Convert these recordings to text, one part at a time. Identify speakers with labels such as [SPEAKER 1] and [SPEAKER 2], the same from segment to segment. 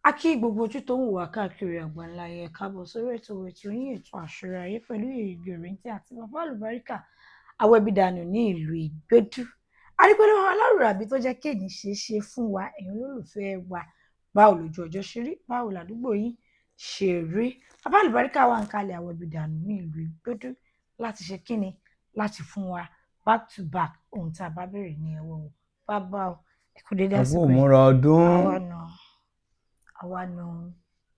[SPEAKER 1] A kí gbogbo ojú tó ń wò wá káàkiri àgbáńlá ayé. Ẹ káàbọ̀ sórí ètò yín, ètò Àṣírí Ayé pẹ̀lú Yèyé Òrèǹtí àti Bàbá Àlùbáríkà Awẹ́bídànù ní ìlú Ìgbẹ́dú. Adúpẹ́ lọ́wọ́ Aláwùrábí tó jẹ́ kéènì ṣeé ṣe fún wa. Ẹ̀yin olólùfẹ́ wa, báwo lójú ọjọ́ ṣe rí? Báwo làdúgbò yín ṣe rí? Bàbá Àlùbáríkà wà ń kalẹ̀, Awẹ́bídànù ní ìlú Ìgbẹ́dú, láti ṣe kíni? Láti fún wa back to back ohun tá a bá béèrè ní ọwọ́ wọn. Bàbá o, ẹ kú dédé
[SPEAKER 2] Ẹ kú
[SPEAKER 1] àsìkò yìí.
[SPEAKER 2] Ìmúra ọdún.
[SPEAKER 1] Àwa nù, àwa nù.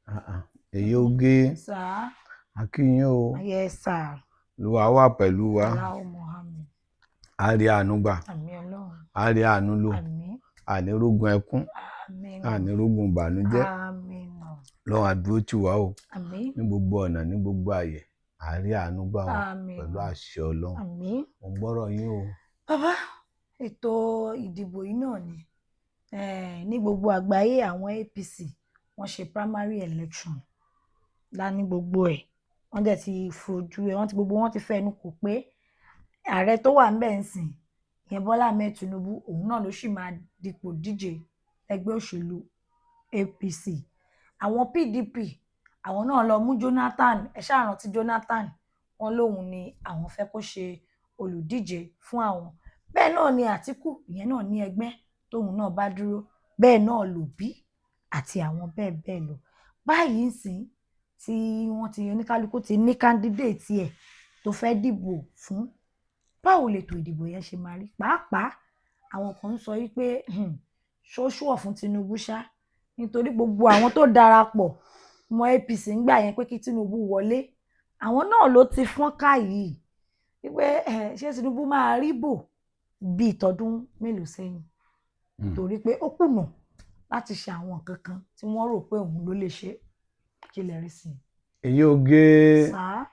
[SPEAKER 2] Ah, ah. Èyí oge.
[SPEAKER 1] Sir.
[SPEAKER 2] A kí yín o.
[SPEAKER 1] Yes, sir.
[SPEAKER 2] Olúwa wà pẹ̀lú wa.
[SPEAKER 1] Allahu Muhammad.
[SPEAKER 2] A rí àánú gbà.
[SPEAKER 1] Àmín Ọlọ́run.
[SPEAKER 2] A rí àánú lò.
[SPEAKER 1] Àmín.
[SPEAKER 2] Ànírógun ẹkún.
[SPEAKER 1] Àmín.
[SPEAKER 2] Ànírógun ìbànújẹ́.
[SPEAKER 1] Àmín.
[SPEAKER 2] Lọ́wọ́ àdúró tì wá o.
[SPEAKER 1] Àmín.
[SPEAKER 2] Ní gbogbo ọ̀nà, ní gbogbo àyè, a rí àánú gbà o.
[SPEAKER 1] Àmín.
[SPEAKER 2] Pẹ̀lú àṣẹ Ọlọ́run.
[SPEAKER 1] Àmín.
[SPEAKER 2] Mo ń gbọ́rọ̀ yín o.
[SPEAKER 1] Bàbá, ètò ìdìbò yìí náà ni. Ní gbogbo àgbáyé, àwọn APC wọ́n ṣe primary election lá ní gbogbo ẹ̀. Wọ́n dẹ̀ ti fojú ẹ̀, wọ́n ti gbogbo wọn ti fẹnu kò pé ààrẹ tó wà ńbẹ̀ ń sìn ìyẹn, Bọ́lá Ahmed Tinubu, òun náà ló sì máa dipò díje ẹgbẹ́ òṣèlú APC. Àwọn PDP, àwọn náà lọ mú Jonathan. Ẹ ṣáà rántí Jonathan. Wọ́n lóun ni àwọn fẹ́ kó ṣe olùdíje fún àwọn. Bẹ́ẹ̀ náà ni Àtíkù, ìyẹn náà ní ẹgbẹ́ tóun náà bá dúró. Bẹ́ẹ̀ náà l'Òbí àti àwọn bẹ́ẹ̀ bẹ́ẹ̀ lọ. Báyìí ńsìn tí wọ́n ti oníkálukú ti ní candidate ẹ̀ tó fẹ́ dìbò fún, báwo lètò ìdìbò yẹn ṣe máa rí? Pàápàá àwọn kan ń sọ wípé ṣó sure fún Tinubu ṣá, nítorí gbogbo àwọn tó darapọ̀ mọ́ APC ńgbà yẹn pé kí Tinubu wọlé, àwọn náà ló ti fọ́n ká yìí wípé ṣé Tinubu máa rí bò bíi tọdún mélòó sẹ́yìn, torí pé ó kùnà láti ṣe àwọn nǹkan kan tí wọ́n rò pé òun ló lè ṣe. Kí lẹ rí sí i?
[SPEAKER 2] Èyí oge.
[SPEAKER 1] Sá.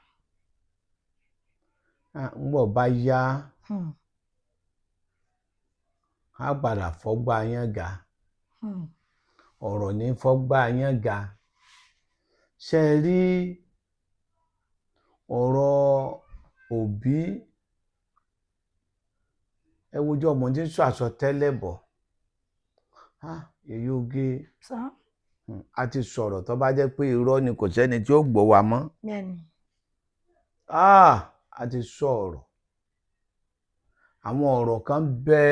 [SPEAKER 2] Ń bọ̀ bá yá, á padà fọ́gbà yán ga. Ọ̀rọ̀ ní fọ́gbà yán ga. Ṣe é rí ọ̀rọ̀ Òbí? Ẹ wojú ọmọ tí ń sọ àsọtẹ́lẹ̀ bọ̀. Èyí oge.
[SPEAKER 1] Sá.
[SPEAKER 2] A ti sọ̀rọ̀, tó bá jẹ́ pé irọ́ ni, kò sẹ́ni tí ó gbọ́ wa mọ́.
[SPEAKER 1] Bẹ́ẹ̀ni.
[SPEAKER 2] A ti sọ ọ̀rọ̀, àwọn ọ̀rọ̀ kan bẹ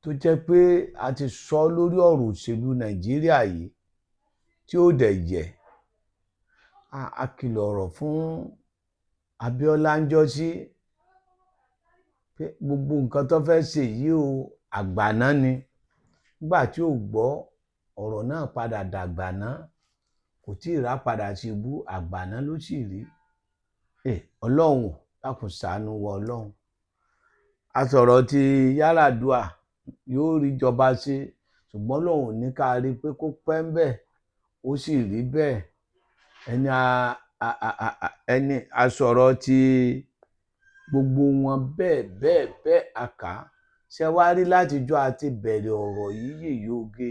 [SPEAKER 2] tó jẹ́ pé a ti sọ lórí ọ̀rọ̀ òṣèlú Nàìjíríà yìí tí ó dẹ̀ yẹ. A kìlọ̀ ọ̀rọ̀ fún Abíọ́lá ńjọ́sí pé gbogbo nǹkan tó fẹ́ ṣe yìí o, àgbàná ni. Nígbà tí ò gbọ́, ọ̀rọ̀ náà padà dàgbàná. Kò tí ì rà padà sí ibú, àgbàná ló sì rí. Ọlọ́run dákun ṣàánú wa. Ọlọ́run, a sọ̀rọ̀ ti Yar'Adua, yóò rí ìjọba ṣe, ṣùgbọ́n Ọlọ́run ò ní ká rí i pé kó pẹ́ ń bẹ̀, ó sì rí bẹ́ẹ̀. Ẹni ẹni a sọ̀rọ̀ ti gbogbo wọn bẹ́ẹ̀ bẹ́ẹ̀ bẹ́ẹ̀. A kà á ṣe wá rí látijọ́ àti bẹ̀rẹ̀ ọ̀rọ̀ yìí. Yèyé Oge,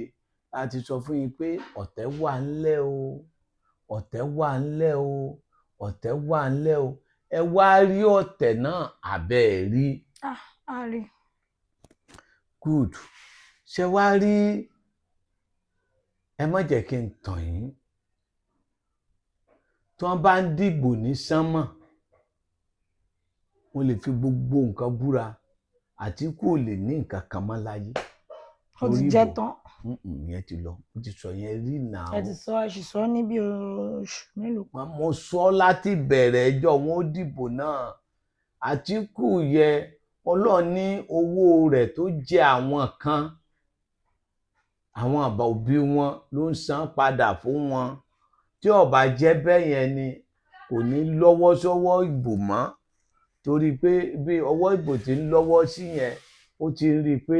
[SPEAKER 2] láti sọ fún yín pé ọ̀tẹ̀ wà ńlẹ̀ o, ọ̀tẹ̀ wà ńlẹ̀ o, ọ̀tẹ̀ wà ńlẹ̀ o. Ẹ wá rí ọ̀tẹ̀ náà àbẹ́ ẹ̀ rí?
[SPEAKER 1] Ah, a rí.
[SPEAKER 2] Good. Ṣe wá rí, ẹ má jẹ́ kí n tàn yín, tí wọ́n bá ń dìbò ní sánmọ̀, wọ́n lè fi gbogbo nǹkan búra, Àtíkù ò lè ní nǹkan kan mọ́ láyé.
[SPEAKER 1] Ó ti
[SPEAKER 2] Torí
[SPEAKER 1] jẹ́
[SPEAKER 2] ìbò.
[SPEAKER 1] tán.
[SPEAKER 2] Ìyẹn ti lọ, ó ti sọ yẹn rí nà.
[SPEAKER 1] Ẹ ti sọ, ẹ sì sọ ní bí oṣù mélòó kan.
[SPEAKER 2] Mo sọ láti bẹ̀rẹ̀ ẹjọ́ wọn ó dìbò náà. Àtíkù yẹ, Ọlọ́run ní owó rẹ̀ tó jẹ àwọn kan, àwọn àbá òbí wọn ló ń san padà fún wọn. Tí ó bá jẹ́ bẹ́ẹ̀ yẹn ni kò ní lọ́wọ́ sọ́wọ́ ìbò mọ́, torí pé bí ọwọ́ ìbò ti ń lọ́wọ́ sí yẹn, ó ti rí i pé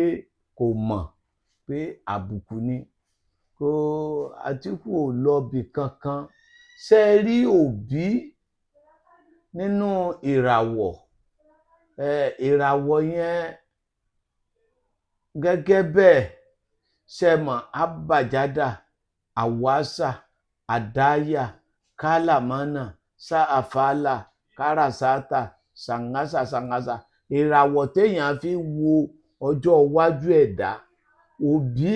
[SPEAKER 2] kò mọ̀ pé àbùkù ni kò. Àtíkù ò lọ bì kankan. Ṣe é rí Òbí nínú ìràwọ̀, ìràwọ̀ yẹn gẹ́gẹ́ bẹ́ẹ̀, ṣe mọ̀ abajada, àwàsà, àdáyà, kálámánà, sáàfàlà, káràsátà, sàngásà, sàngásà, ìràwọ̀ téèyàn fi wo ọjọ́ iwájú ẹ̀dá. Òbí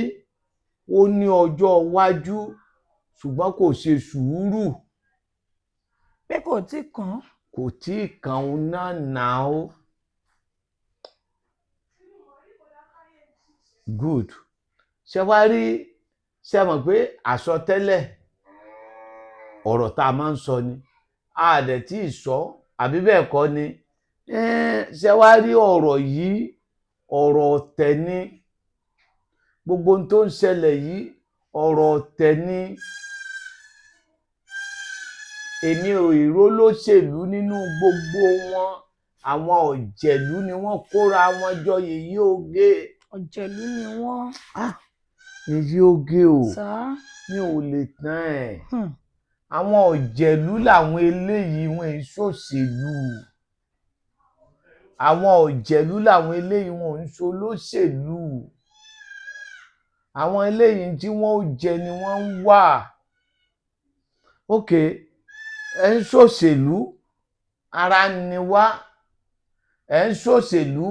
[SPEAKER 2] Ó ní ọjọ́ iwájú, ṣùgbọ́n kò ṣe sùúrù.
[SPEAKER 1] Pé kò tí kàn án.
[SPEAKER 2] Kò tí ì kàn òun náà nà ó. Good. Ṣe wá rí, ṣe mọ̀ pé àsọtẹ́lẹ̀ ọ̀rọ̀ tá a máa ń sọ ni, a dẹ̀ tí ì sọ, àbí bẹ́ẹ̀ kọ́ ni? Ṣe wá rí ọ̀rọ̀ yìí, ọ̀rọ̀ ọ̀tẹ̀ ni. Gbogbo ohun tó ń ṣẹlẹ̀ yìí, ọ̀rọ̀ ọ̀tẹ̀ ni. Èmi ò ìró lóṣèlú nínú gbogbo wọn. Àwọn ọ̀jẹ̀lú ni wọ́n kóra wọn jọ. Yèyé Oge.
[SPEAKER 1] Ọ̀jẹ̀lú ni wọ́n.
[SPEAKER 2] Yèyé Oge o.
[SPEAKER 1] Sá.
[SPEAKER 2] Mi ò lè tán ẹ̀. Àwọn ọ̀jẹ̀lú làwọn eléyìí, wọn ń ṣòṣèlú. Àwọn ọ̀jẹ̀lú làwọn eléyìí, wọn ò ń ṣolóṣèlú. Àwọn eléyìí tí wọ́n ó jẹ ni wọ́n ń wà. Ok, ẹ̀ ń ṣòṣèlú, ara ni wá. Ẹ̀ ń ṣòṣèlú,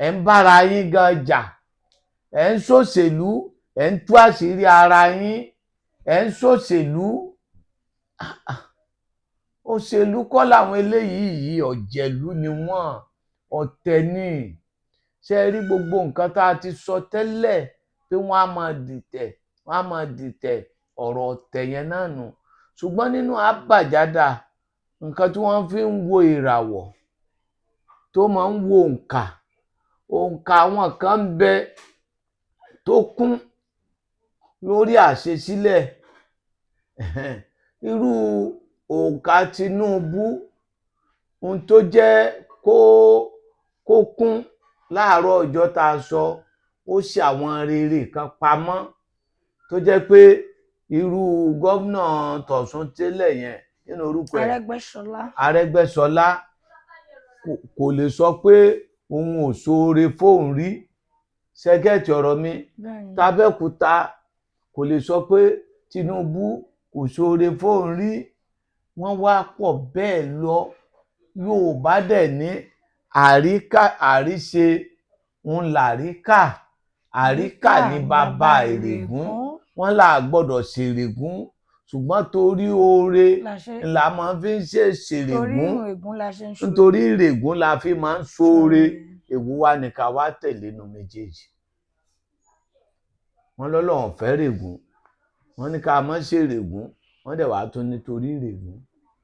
[SPEAKER 2] ẹ̀ ń bára yín gan jà. Ẹ̀ ń ṣòṣèlú, ẹ̀ ń tú àṣírí ara yín. Ẹ̀ ń ṣòṣèlú. Òṣèlú kọ́ làwọn eléyìí yìí, ọ̀jẹ̀lú ni wọ́n, ọ̀tẹ̀ ni. Ṣé ẹ rí gbogbo nǹkan tá a ti sọ tẹ́lẹ̀ pé wọ́n á máa dìtẹ̀, wọ́n á máa dìtẹ̀, ọ̀rọ̀ ọ̀tẹ̀ yẹn náà nù. Ṣùgbọ́n nínú àbàjádà, nǹkan tí wọ́n fi ń wo ìràwọ̀ tó máa ń wo òǹkà, òǹkà àwọn kan ń bẹ tó kún lórí àṣesílẹ̀. Irú òǹkà Tinubu, ohun tó jẹ́ kó kún láàárọ̀ ọjọ́ tá a sọ, ó ṣe àwọn rere kan pamọ́ tó jẹ́ pé irú gómìnà tọ̀sùn tẹ́lẹ̀ yẹn, nínú orúkọ ẹ̀,
[SPEAKER 1] Arẹ́gbẹ́ṣọlá.
[SPEAKER 2] Arẹ́gbẹ́ṣọlá kò lè sọ pé òun ò ṣoore fóun rí. Ṣẹ́gẹ́ẹ̀tì ọ̀rọ̀ mi?
[SPEAKER 1] Bẹ́ẹ̀ni.
[SPEAKER 2] Tàbẹ́òkúta kò lè sọ pé Tinubu kò ṣoore fóun rí. Wọ́n wá pọ̀ bẹ́ẹ̀ lọ. Yorùbá dẹ̀ ní àríkà, àríṣe ń làríkà, àríkà ní bàbá ìrègùn. Wọ́n là gbọ́dọ̀ ṣèrègùn, ṣùgbọ́n torí oore la máa fi ń ṣe ṣèrègùn.
[SPEAKER 1] Torí ìrègùn la ṣe ń ṣoore.
[SPEAKER 2] Nítorí ìrègùn la fi máa ń ṣoore. Èwo wá ní ká wá tẹ̀lé nu méjèèjì? Wọ́n lọ́lọ́run fẹ́ règùn, wọ́n ní ká má ṣèrègùn, wọ́n dẹ̀ wá tún nítorí ìrègùn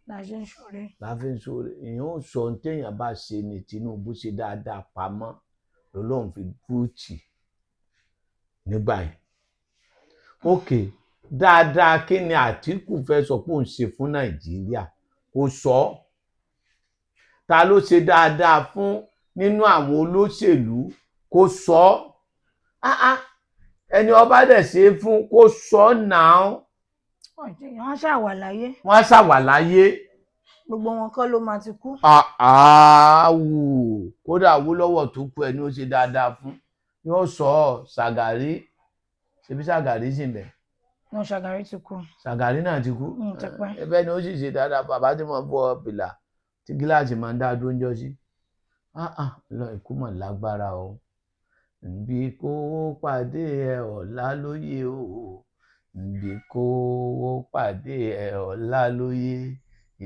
[SPEAKER 1] la ṣe ń ṣoore.
[SPEAKER 2] La fi ń ṣoore. Èèyàn ò sọ ohun téèyàn bá ṣe ni. Tinubu ṣe dáadáa pamọ́ lọ́lọ́run fi dúró tì nígbà yẹn. Ok, dáadáa kí ni Àtíkù fẹ́ sọ pé òun ṣe fún Nàìjíríà? Kò sọ. Ta ló ṣe dáadáa fún nínú àwọn olóṣèlú? Kò sọ. Ẹni ọba dẹ̀ ṣe é fún, kó sọ náà.
[SPEAKER 1] Wọ́n ṣàwà láyé.
[SPEAKER 2] Wọ́n ṣàwà láyé.
[SPEAKER 1] Gbogbo wọn kọ́ ló máa ti kú.
[SPEAKER 2] Àwù, kódà Awólọ́wọ̀ tó kú, ẹni ó ṣe dáadáa fún yóò sọ ọ. Ṣàgàrí, ṣebí Ṣàgàrí sì ń bẹ?
[SPEAKER 1] Náà Ṣàgàrí ti kú.
[SPEAKER 2] Ṣàgàrí náà ti kú.
[SPEAKER 1] Ti pẹ́.
[SPEAKER 2] Ẹbẹ ni ó sì ṣe dáadáa, bàbá tí mo bọ pìlà tí gíláàsì máa ń dá dúró ń jọ sí. Lọ, ikú mọ̀ lágbára o. Nbí kó pàdé ẹ ọ̀la lóye o, nbí kó pàdé ẹ ọ̀la lóye,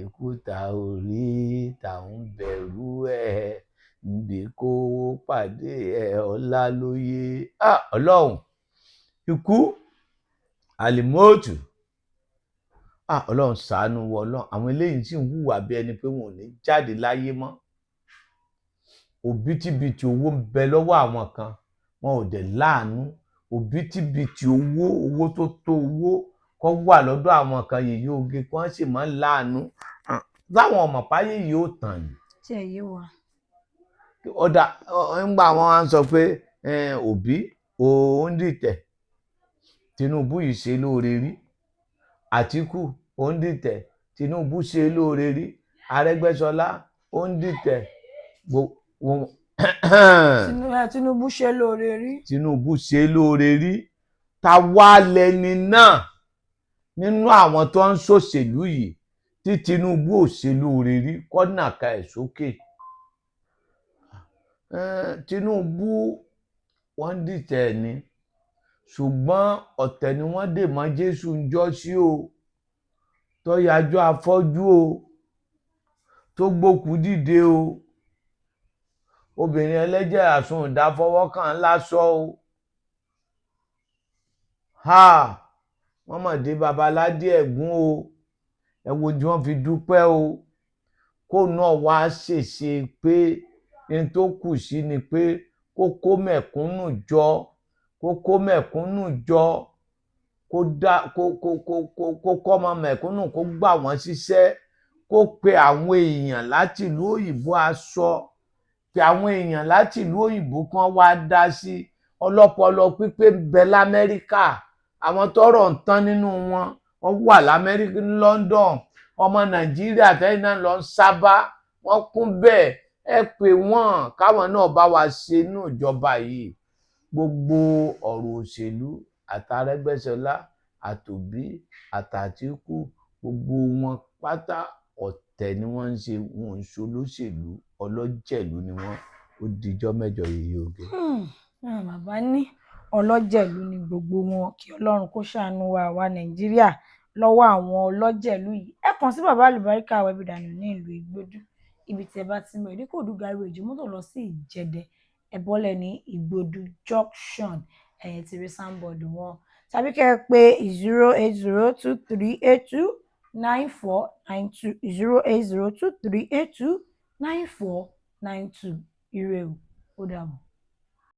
[SPEAKER 2] ikú ta orí ta ń bẹ̀rù ẹ, nbí kó pàdé ẹ ọ̀la lóye. Ọlọ́run, ikú àlìmọ́ọ̀tù, Ọlọ́run ṣàánú wọ. Ọlọ́run, àwọn eléyìí sì ń hùwà bí ẹni pé wọn ò ní jáde láyé mọ́. Òbítíbitì owó ń bẹ lọ́wọ́ àwọn kan, wọn ò dẹ̀ láàánú. Òbítíbitì owó, owó tó tó owó kọ́ wà lọ́dọ̀ àwọn kan, yèyé oge, kí wọ́n sì máa ń láàánú láwọn ọmọ páyé yìí ó tàn ní.
[SPEAKER 1] Tí ẹ yé wa.
[SPEAKER 2] Ọ̀dà ńgbà wọn á sọ pé Òbí òun dìtẹ̀, Tinubu yìí ṣe lóore rí. Àtíkù òun dìtẹ̀, Tinubu ṣe lóore rí. Arẹ́gbẹ́ṣọlá òun dìtẹ̀.
[SPEAKER 1] Tinubu ṣe lóore rí.
[SPEAKER 2] Tinubu ṣe lóore rí. Ta wá lẹni náà nínú àwọn tó ń ṣòṣèlú yìí tí Tinubu ò ṣe lóore rí? Kọ́nà ka ẹ̀ sókè. Tinubu wọ́n dìtẹ̀ ni, Ṣùgbọ́n ọ̀tẹ̀ ni wọ́n dè mọ́ Jésù ń jọ́ sí o, tó yájọ́ afọ́jú o, tó gbókùú dìde o, obìnrin ẹlẹ́jẹ̀ àsun ìdáfọwọ́kàn lásọ o. Ha, wọ́n mọ̀ dé babaládé ẹ̀gún o. Ẹ wo tí wọ́n fi dúpẹ́ o. Kó náà wá ṣèṣe pé n tó kù sí ni pé kó kó mẹ̀kúnnù jọ, kó kó mẹ̀kúnnù jọ, kó dá kó kó kó kó kó kọ́mọ mẹ̀kúnnù, kó gbà wọ́n síṣẹ́, kó pe àwọn èèyàn láti ìlú òyìnbó, aṣọ pe àwọn èèyàn láti ìlú òyìnbó kan wá dá sí. Ọlọ́pọlọ pípé ń bẹ l'Amẹ́ríkà, àwọn tọ́rọ̀ ń tán nínú wọn, wọ́n wà l'Amẹ́ríkà, ní London. Ọmọ Nàìjíríà tẹ́yìn náà lọ ń sábà wọ́n kún bẹ́ẹ̀. Ẹ pè wọ́n káwọn náà bá wa ṣe inú ìjọba yìí. Gbogbo ọ̀rọ̀ òṣèlú àtàrẹ́gbẹ́ṣọlá àtòbí àtàtìkù, gbogbo wọn pátá, ọ̀tẹ̀ ni wọ́n ń ṣe. Wọn ò ń ṣe olóṣèlú, ọlọ́jẹ̀lú ni wọ́n. Ó dijọ́ mẹ́jọ yìí, oge.
[SPEAKER 1] Bàbá ní ọlọ́jẹ̀lú ni gbogbo wọn. Kí Ọlọ́run kó ṣàánú wa, àwa Nàìjíríà, lọ́wọ́ àwọn ọlọ́jẹ̀lú yìí. Ẹ kàn sí bàbá Àlùbáríkà Wẹ́bídànù ní ìlú Ìgbódú. Ibi tí ẹ bá ti ń bọ̀, Ìdíkòdú garage, mọ́tò lọ sí Ìjẹ̀dẹ̀, ẹ bọ́lẹ̀ ní Ìgbódú junction, ẹ̀yìn tí rí signboard wọn, tàbí kẹ́ ẹ pé 08023829492, 08023829492. Ire o, ó dàbọ̀.